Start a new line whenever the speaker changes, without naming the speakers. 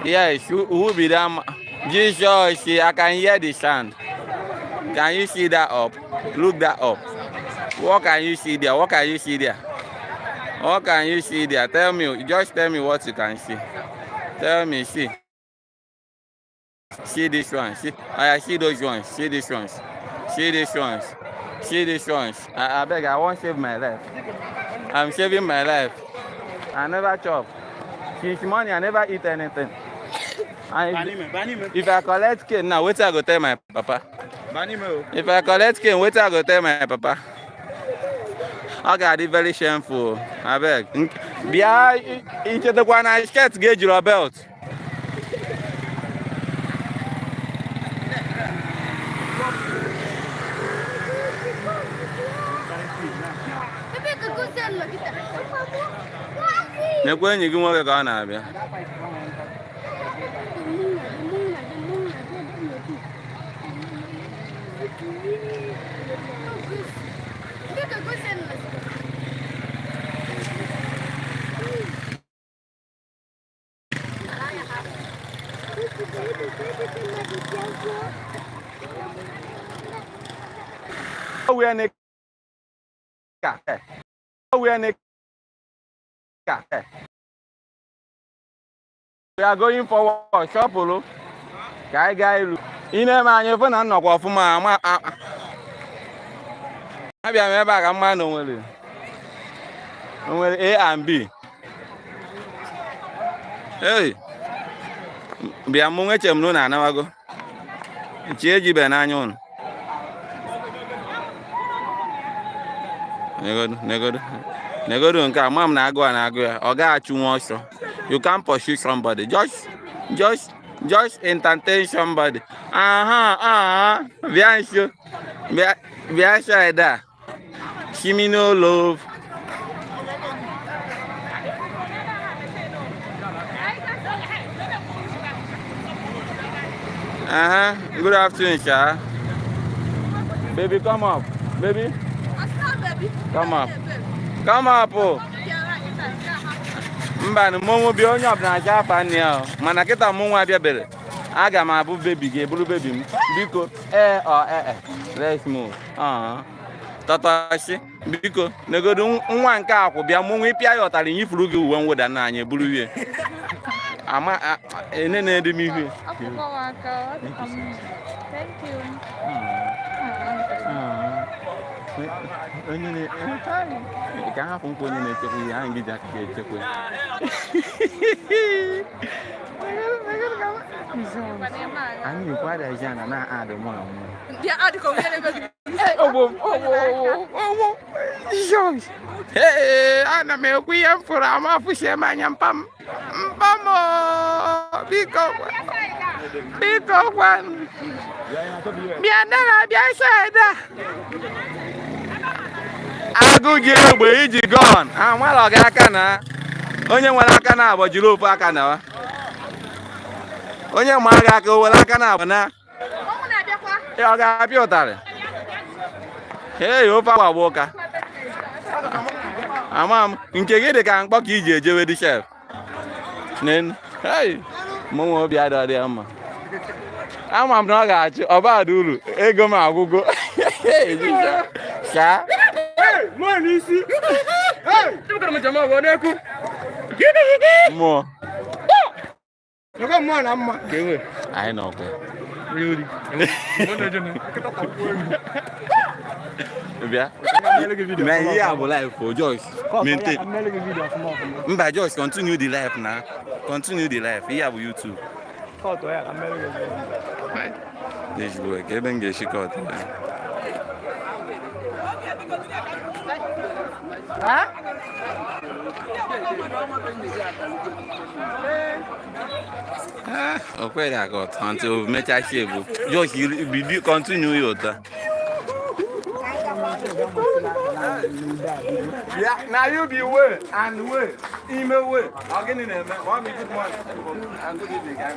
Yes, who be that Jesus, I can hear the sound. Can you see that up? Look that up. What can you see there? What can you see there? What can you see there? Tell me, just tell me what you can see. Tell me, see. See this one. See, I see those ones. See these ones. See these ones. See these ones. I beg, I won't save my life. I'm saving my life. I never chop. Since morning, I never eat anything. And if I collect cane now, wait till I go tell my papa. If I collect cane, wait till I go tell my papa. Ọ ga-adị very shameful. Abeg. Bịa ichetakwa na skirt ga-ejiro belt. Nekwa enyi gị nwoke ka ọ na-abịa. We are going forward. Shọpụrụ ka anyị gaa ilu. Ị na-eme anya fụ na nnọkwa ọfụma ama abịa m ebe a ka mma na onwere onwere A and B. Hey, bịa mụ nweche m na unu anawago. Chi ejibe n'anya unu. Negodu, negodu, negodu nke a ma m na agụ a na-agụ ya ọ gaghị achụnwu ọsọ. You can't pursue somebody. Just entertain somebody. Aha, aha. Bịa nso. Bịa, bịa side a. Shimi no love. Aha. Good afternoon, sir. Baby, come up. Baby, come up. Come up. Oh. Mba na mmọnwụ bịa onye ọbụla aja afa nne ya mana kịta mmọnwụ abịabere aga m abụ bebi gị eburu bebi m biko ee ọ ee let's move. Tọtọshi biko negodu nwa nke akwụ bịa mmọnwụ ịpịa ya ụtarị nyifuru gị uwe mwụda nna anyị eburu ihe ama ene na-edi m ihu. Onye ka hapụ nkwa onye na-echekwa ihe ahụ gị ji aka ga-echekwa ya. Anyị ekwu adazi ana na-adị mụ anwụ. Ee, ana m ekwu ihe m fụrụ ama afụsie m anya mpam mpam biko biko gwanụ bịa nara bịa saịda agụ ji egbe iji gọn amalọ gị aka na onye nwere aka na abọ jiri ofu aka na onye ma gị aka o were aka na abọ na ọ ga-apịa ụtarị. Hey, ofe agba agba ụka ama m nke gị dị ka mkpọ ka iji ejewe dị chef n'enu. Hey, mụ nwe obi adịghị ya mma. Ama m na ọ ga-achụ ọba dị uru ego m agwụgo. Shaa. Mmụọ. Anyị nọkwa. Bịa. Na ihe a bụ life o Joyce. Maintain. Mba Joyce, continue the life na. Continue the life. Ihe a bụ YouTube. Ezigbo ka ebe m ga-esi kọt ya. O kwere aka ọtọ until o mechachie bụ Joyce bibi continue ya ụtọ. Yeah, now you be way and way, ime way. Ọ gịnị na-eme? Mommy, good morning. And good evening, guys.